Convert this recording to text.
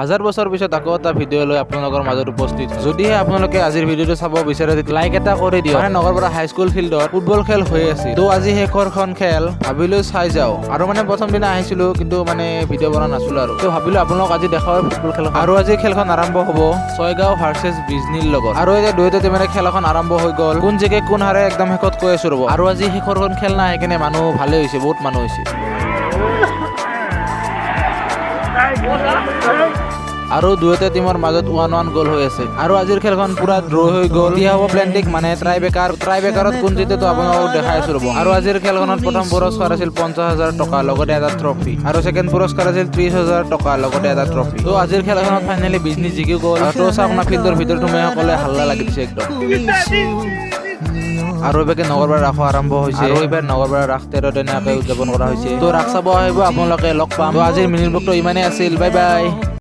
হাজাৰ বছৰ পিছত আকৌ এটা ভিডিঅ' লৈ আপোনালোকৰ মাজত উপস্থিত। যদিহে আপোনালোকে আজিৰ ভিডিঅ'টো চাব বিচাৰে, তেতিয়া লাইক এটা কৰি দিয়ক। মানে নগৰপাৰা হাইস্কুল ফিল্ডত ফুটবল খেল হৈ আছিল। তো আজি শেষৰখন খেল, ভাবিলো চাই যাওঁ। আৰু মানে প্ৰথম দিনা আহিছিলো, কিন্তু মানে ভিডিঅ' বনোৱা নাছিলো। আৰু তো ভাবিলো আপোনালোক আজি দেখাব ফুটবল খেল। আৰু আজি খেলখন আৰম্ভ হ'ব ছয়গাঁও ভাৰ্চেছ বিজনীৰ লগত। আৰু এতিয়া দুয়োটা টিমৰে খেলখন আৰম্ভ হৈ গ'ল। কোন জিকে, কোন হাৰে, একদম শেষত কৈ আছো, ৰ'ব। আৰু আজি শেষৰখন খেল না, সেইকাৰণে মানুহ ভালে হৈছে, বহুত মানুহ হৈছে। আৰু দুয়োটা টিমৰ মাজত 1-1 গ'ল হৈ আছে। আৰু আজিৰ খেলখন পুৰা ড্ৰ হৈ গ'ল। এতিয়া হ'ব প্লেণ্টিক, মানে ট্ৰাইবেকাৰ। ট্ৰাইবেকাৰত কোন জিতে, তো আপোনালোকক দেখাই আছো, ৰ'ব। আৰু আজিৰ খেলখনত প্ৰথম পুৰস্কাৰ আছিল 50,000 টকা, লগতে এটা ট্ৰফি। আৰু ছেকেণ্ড পুৰস্কাৰ আছিল 30,000 টকা, লগতে এটা ট্ৰফি। তো আজিৰ খেলখনত ফাইনেলি বিজনী জিকি গ'ল। আৰু তো চাওক না, ফিল্ডৰ ভিতৰত সোমাই সকলোৱে হাল্লা লাগি দিছে একদম। আৰু এইবাৰ নগৰবাৰ ৰাসো আৰম্ভ হৈছে। আৰু এইবাৰ নগৰবাৰ ৰাস 13 দিনীয়াকৈ উদযাপন কৰা হৈছে। তো ৰাস চাব আহিব আপোনালোকে, লগ পাম। তো আজিৰ মিনি ব্লগটো ইমানেই আছিল। Bye bye.